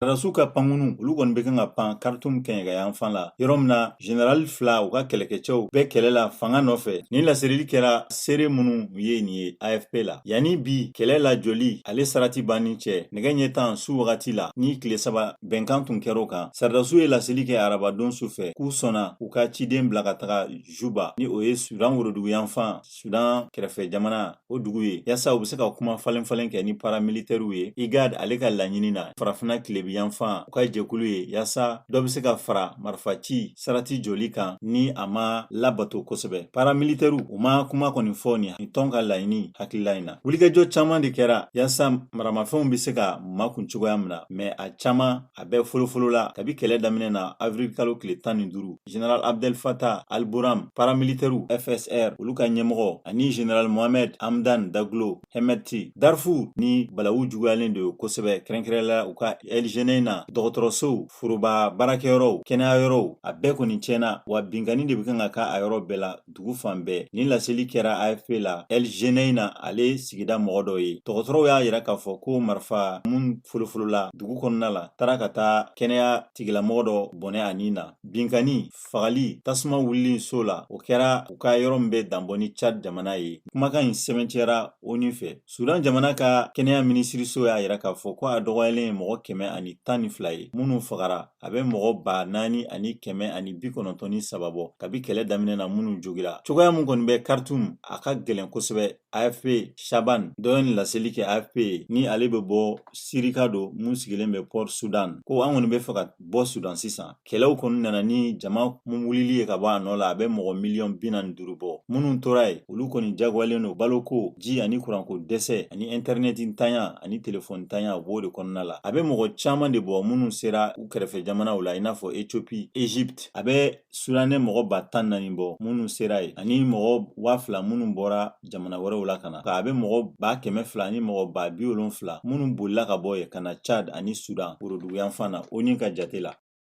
Sɔrɔdasiw ka pankurun, olu kɔni bɛ kan ka pan Khartoum kɛɲɛka la, yɔrɔ min na général fila, u ka kɛlɛkɛcɛw bɛɛ kɛlɛ la fanga nɔfɛ. Nin laseli kɛra seere minnu ye nin ye AFP la. Yanni bi kɛlɛ la joli ale sarati banni cɛ, nɛgɛ ɲɛ 10 su wagati la, ni tile 3 bɛnkan tun kɛra o kan, sɔrɔdasiw ye laseli kɛ arabadon su fɛ k'u sɔnna u ka ciden bila ka taga Juba, ni o ye Sudan woroduguyanfan, Sudan kɛrɛfɛ jamana, o dugu ye, yaasa u bɛ se ka kuma falen falen kɛ ni paramilitairew ye. IGAD ale ka laɲini na, Farafinna tilebiyanfan, u ka jɛkulu ye, yaasa dɔ bɛ se ka fara marifaci sarati joli kan ni a ma labato kosɛbɛ. Paramilitairew, u ma kuma kɔni fɔ nin tɔn ka laɲini hakilila in na. Wulikajɔ caman de kɛra yaasa maramafɛnw bɛ se ka makun cogoya min na, mais a caman a bɛɛ folofolo la kabi kɛlɛ daminɛ na avril kalo tile 15. Général Abdel Fattah al-Burhan, paramilitairew FSR olu ka ɲɛmɔgɔ, ani général Mohamed Hamdan Daglo Hemedti. Darfur ni balawu juguyalen de ye kosɛbɛ, kɛrɛnkɛrɛnla u ka El Geneina dɔgɔtɔrɔsow, foroba baarakɛyɔrɔw, kɛnɛyayɔrɔw, a bɛɛ kɔni tiɲɛna wa binkanni de bɛ kan ka k'a a yɔrɔ bɛɛ la, dugu fan bɛɛ. Nin laseli kɛra AFP la El Geneina ale sigida mɔgɔ dɔ ye. Dɔgɔtɔrɔw y'a yira k'a fɔ ko marifa mun folofolola dugu kɔnɔna la taara ka taa kɛnɛya tigilamɔgɔ dɔ bɔnɛ a ni na. Binkanni, fagali, tasuma wulili so la, o kɛra u ka yɔrɔ min bɛ danbɔ ni Tchad jamana ye. Kumakan in sɛbɛncɛra ONU fɛ. Sudan jamana ka kɛnɛya minisiriso y'a yira k'a fɔ ko a dɔgɔyalen ye mɔgɔ 112 ye minnu fagara. A bɛ mɔgɔ 4193 bɔ kabi kɛlɛ daminɛ na minnu jogira. Cogoya min kɔni bɛ Khartoum, a ka gɛlɛn kosɛbɛ. AFP Shaban dɔ ye nin laseli kɛ AFP ye, ni ale bɛ bɔ Sirika don mun sigilen bɛ Port Sudan, ko an kɔni bɛ fɛ ka bɔ Sudan sisan. Kɛlɛw kɔni nana ni jama mun wulili ye ka bɔ a nɔ la, a bɛ mɔgɔ miliyɔn 45 bɔ. Minnu tora yen, olu kɔni jagoyalen don baloko, ji ani kuranko dɛsɛ ani internet ntanya ani telefɔni ntanya, u b'o de kɔnɔna la. A bɛ mɔgɔ caman de bɔ minnu sera u kɛrɛfɛ jamanaw la, i n'a fɔ Ethiopie, Egypte. A bɛ Soudanais mɔgɔ 14,000 bɔ minnu sera yen, ani mɔgɔ 2000 minnu bɔra jamana wɛrɛw la ka na. A bɛ mɔgɔ 200,000 ani mɔgɔ 70,000 minnu bolila ka bɔ yen ka na Tchad ani Sudan woroduguyanfan na, ONU ka jate la.